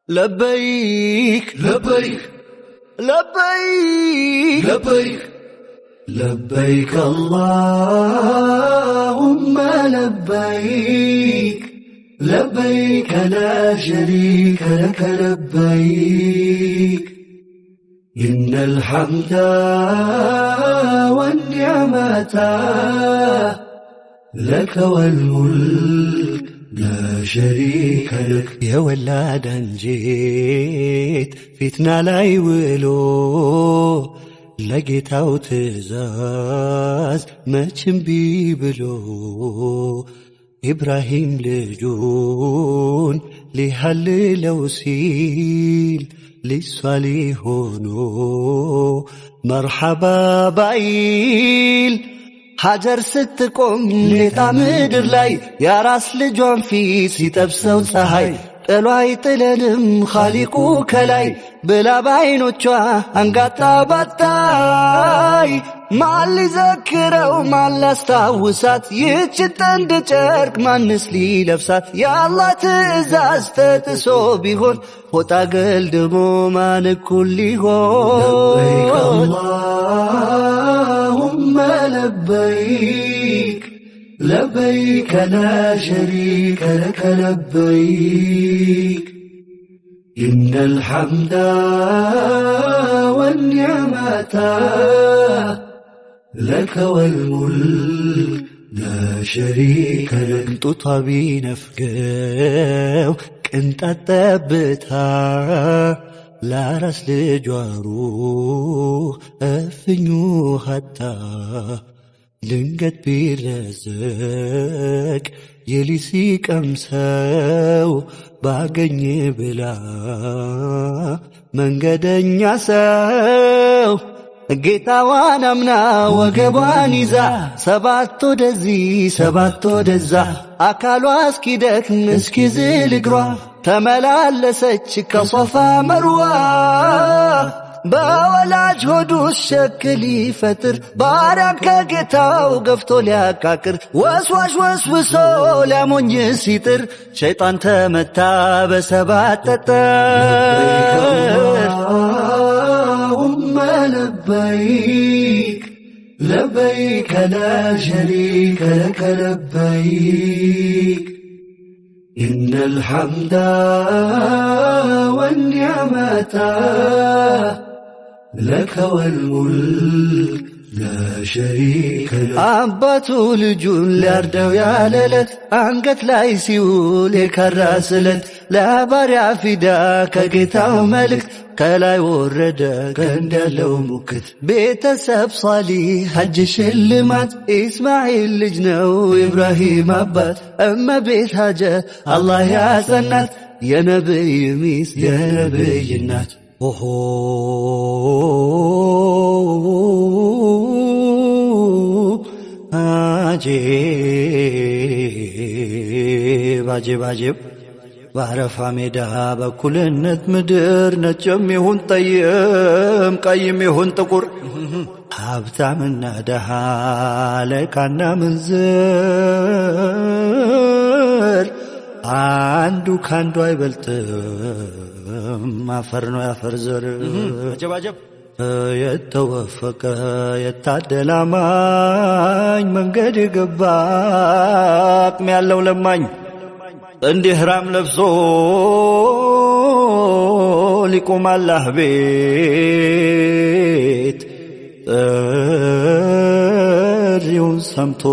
لبيك لبيك لبيك لبيك لبيك اللهم لبيك لبيك لا شريك لك لبيك إن الحمد والنعمة لك والملك لا شريك لك የወላድ አንጀት ፊትና ላይ ውሎ ለጌታው ትእዛዝ መችም ቢብሎ ኢብራሂም ልጁን ሊሐልለው ሲል ሊሷሊ ሆኖ መርሐባ ባይል ሀጀር ስትቆም ሌጣ ምድር ላይ የአራስ ልጇን ፊት ሲጠብሰው ፀሐይ ጥሎ አይጥለንም ኻሊቁ ከላይ ብላ ባይኖቿ አንጋጣ ባታይ ማን ሊዘክረው ማን ሊያስታውሳት ይህች ጥንድ ጨርቅ ማንስ ሊለብሳት የአላህ ትእዛዝ ተጥሶ ቢሆን ፎጣ ገልድሞ ማን እኩል لبيك ሊሆን اللهم لبيك لبيك لا شريك لك لبيك إن الحمد والنعمة لك والملك لا شريك لك ጡቷ ቢነፍገው ቅንጣት ጠብታ ለአራስ ልጇ ሩህ እፍኙ ሀታ ድንገት ቢረዘቅ የሊሲ ቀምሰው ባገኝ ብላ መንገደኛ ሰው ጌታዋን አምና ወገቧን ይዛ ሰባት ወደዚህ ሰባት ወደዛ አካሏ እስኪደክም እስኪዝል እግሯ ተመላለሰች ከሶፋ መርዋ በወላጅ ሆዱ ሸክ ሊፈጥር ባሪያን ከጌታው ገፍቶ ሊያቃቅር ወስዋሽ ወስውሶ ሊያሞኝ ሲጥር ሸይጣን ተመታ በሰባት لبيك ጠጠር። اللهم لبيك لبيك لا شريك لك لبيك إن الحمد والنعمة لك والملك لا شريك لك አባቱ ልጁን ሊያርደው ያለለት አንገት ላይ ሲውል የካራ ስለት ለባሪያ ፊዳ ከጌታው መልእክት ከላይ ወረደ ቀንድ ያለው ሙክት ቤተሰብ ሷሊህ ሐጅ ሽልማት ኢስማዒል ልጅ ነው ኢብራሂም አባት እመቤት ሀጀር አላህ ያጸናት የነብይ ሚስት የነብይ እናት ኦሆ አጄብ አጄብ አጄብ በአረፋ ሜዳ በኩልነት ምድር ነጭም ይሁን ጠይም ቀይም ይሁን ጥቁር ሀብታምና ደሃ አለቃና ምንዝር አንዱ ካንዱ አይበልጥም አፈር ነው ያፈር ዘር የተወፈቀ የታደለ አማኝ መንገድ የገባ አቅም ያለው ለማኝ ጥንድ ኢህራም ለብሶ ሊቆም አላህ ቤት ጥሪውን ሰምቶ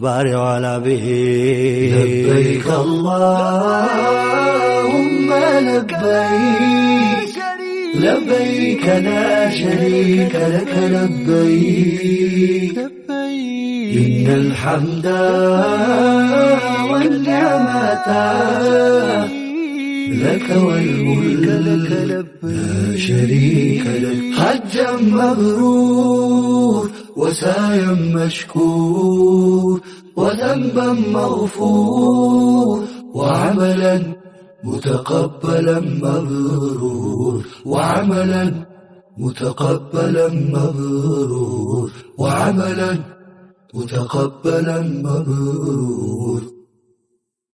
ባሪያው አላቤት لبيك اللهم لبيك لبيك لا شريك لك لبيك إن الحمد والنعمة لك والملك لا شريك لك حجا مبرور وسعيا مشكور وذنبا مغفور وعملا متقبلا مبرور وعملا متقبلا مبرور وعملا متقبلا مبرور.